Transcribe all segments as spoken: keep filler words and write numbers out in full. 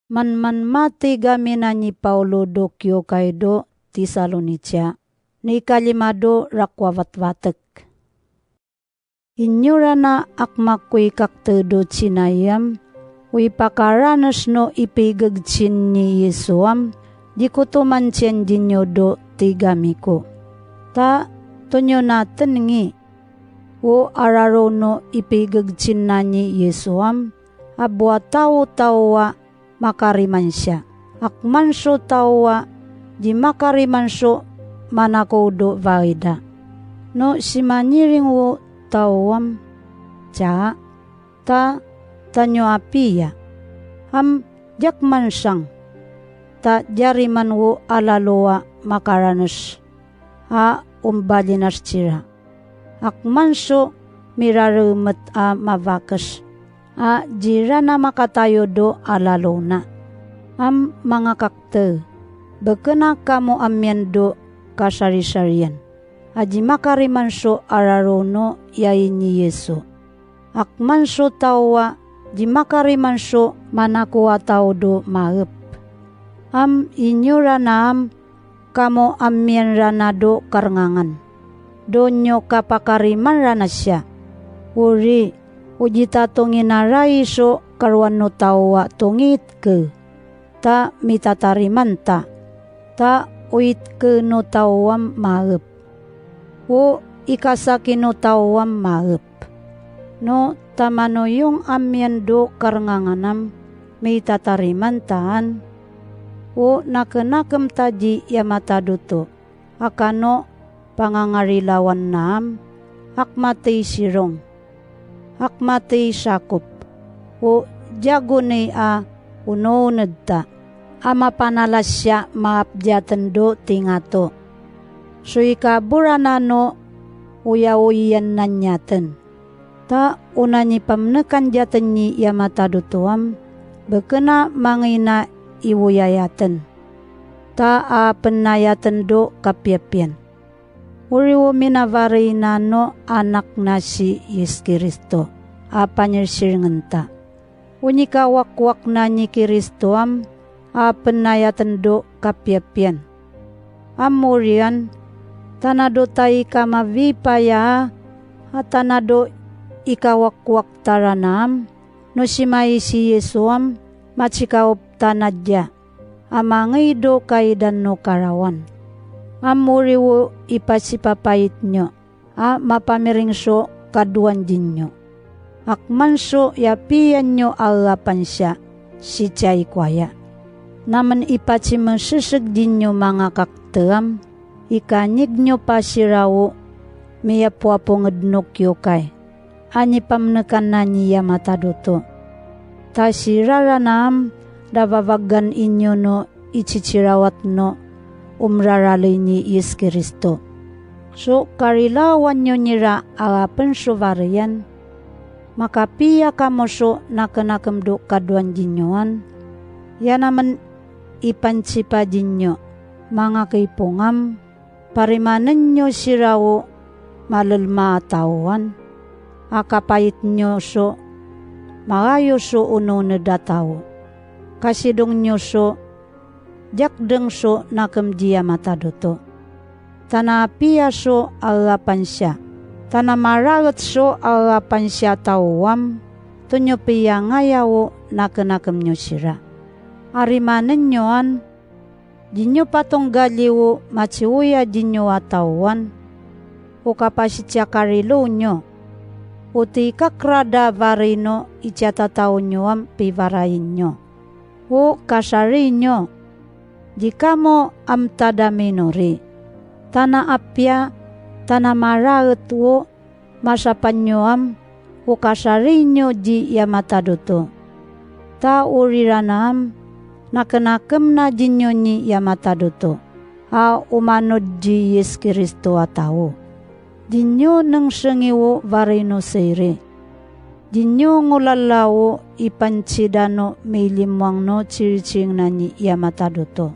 Man man mati gami nanyi Paulo do kiokai do Tesalonika, ni kalima do rakwabat batek. Inyurana akmakui kakte do cinaiyam, wi pakaranes no ipigeg cin nyi Yesuam, di kutuman cien jinyo do tigamiku. Ta tunyo naten ngi, wu araro no ipigeg cin nanyi Yesuam, abua tau tau wa makariman sia. Akmanso tau wa, di makariman so manakou do baida. No simanyiring wu tauam, ca, ta, tanyo apia. Am, jakman sang, ta jariman wu alalo wa makaranes, a umbalinas cira. Akmanso mirareumet a mabakes, a jirana makatayo do alalo na. Am manga kakte, bekena kamo amien do kasarisarian. Aji makariman so araro no yai nyi Yesu. Akmanso tau wa, di makariman so manakou atau do maep. Am inyurana am kamo amien rana do karengangan. Do nyo kapakariman rana sia. Uri, uji ta tonginarai so karuan no tau wa tongit ke. Ta mitatariman ta. Ta uit ke no tauam maep. Wu ikasaki no tauam maep. No tamanoyong amien do karenganganam mitatariman taan. Wu nakenakem ta ji yamata dutu. Akano pangangarilawan naam, akmatei sirong, akmatei sakup, wu jagunei a unouned ta, ama panala sia maap jaten do tingato. Suika burana no uyauyan nan nyaten. Ta unanyi pamnekan jaten nyi yamata dutuam, bekena mangeina iwuyayaten. Ta apennayaten do kapiapian. Uriwu mina bareina no anak nasi Yesus Kristo, apanyir siringen ta. Unyika wakwak nanyi Kristoam, apennayaten do kapiapian. Am urian, tanado taika mabipaya, atanado ikawakwak taranaam, no simaisi Yesuam, machikaup tanaja, amangei do kaidan no karawan. Am uriwu ipasipapait nyo, a mapamiring so kaduan jinyo. Akmanso yapian nyo aeapan sia, sicai kwaya. Namen ipachimeseseg jinyo manga kakteam, ikanyig nyo pasirawu, miyapuapunged no kiokai. Anyi pamnekan nanyi yamata dutu. Ta sirara naam, da babaggan inyo no ichichirawat no umraralei nyi Yesus Kristo. So karilawan nyo nyira awapen so barean, makapia kamo so nakenakem do kaduan jinyoan, yanamen ipanchipa jinyo, manga keipungam, parimanen nyo sirawu malelma atauan, akapait nyo so, magayo so unouned atau, kasidong nyo so, jakdeng so nakem ji yamata dutu. Tana apia so aeapan sia, tana maraet so aeapan sia tauam, tunyo pia ngayawu nakenakem nyo sira. Arimanen nyoan, jinyo patong galiwu machiwia jinyo atauan, ukapasichakar ilu nyo, uti ikakra da barei no ichatatau nyoam pibarain nyo. Wu kasari nyo, jikamo am tada minuri, tana apia, tana maraet wu, masapan nyoam, ukasari nyo ji yamata dutu. Ta urira naam, nakenakem na jinyo nyi yamata dutu, a umanud ji Yesus Kristo atau. Jinyo nengsengiwu barei no seiri. Jinyo ngulalawu ipanchida no meilimuang no chirichiring nanyi yamata dutu.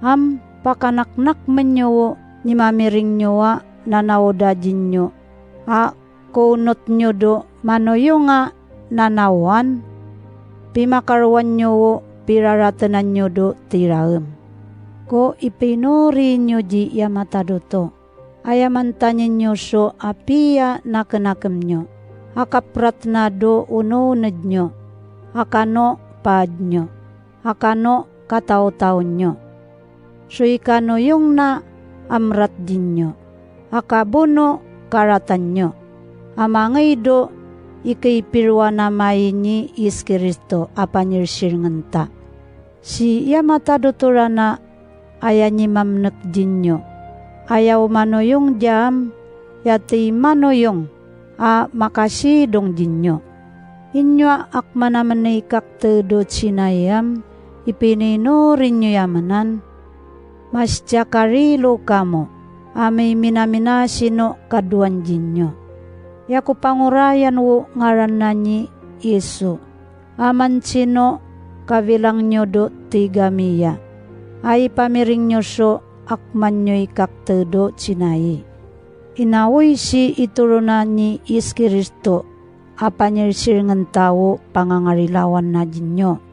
Am pakanaknak menyowo nyimamiring nyowa nanauda jinyo. A kounot nyo do manoyonga nanawan. Pimakaruan nyowo piraratan nnyo do tiraem. Ko ipe inori nnyo ji yamata doto, ayamantañ nnyo so apia nakenakem nyo, akapratna do uno uned nyo, akano paaj nyo, akano katautau nyo. So ikanuyungna amrat ji nyo, akabunuk karatan nyo, amangei do ikeipirua namai nyi Yesus Kristo apañil sirnginta. Si yamata dotorana ayanyimam nek ji nyo, ayau manuyung jaam, yati manuyung a makasidung ji nyo. Inyua akmanamen ikakte do cinaiyam, ipe inori nnyo yamenan, masica kari lok kamo, ami minamina sinuk kaduan ji nyo. Yakupangurayan wuk ngaranna nyi Yesu, aman sinuk kabilang nyo do tiga mia, ai pamiring nyo so akman nyo ikakte do cinai. Inawui si ituruna nyi Yesus Kristo apañil sirnginta wuk pangangar ilawan na ji nyo.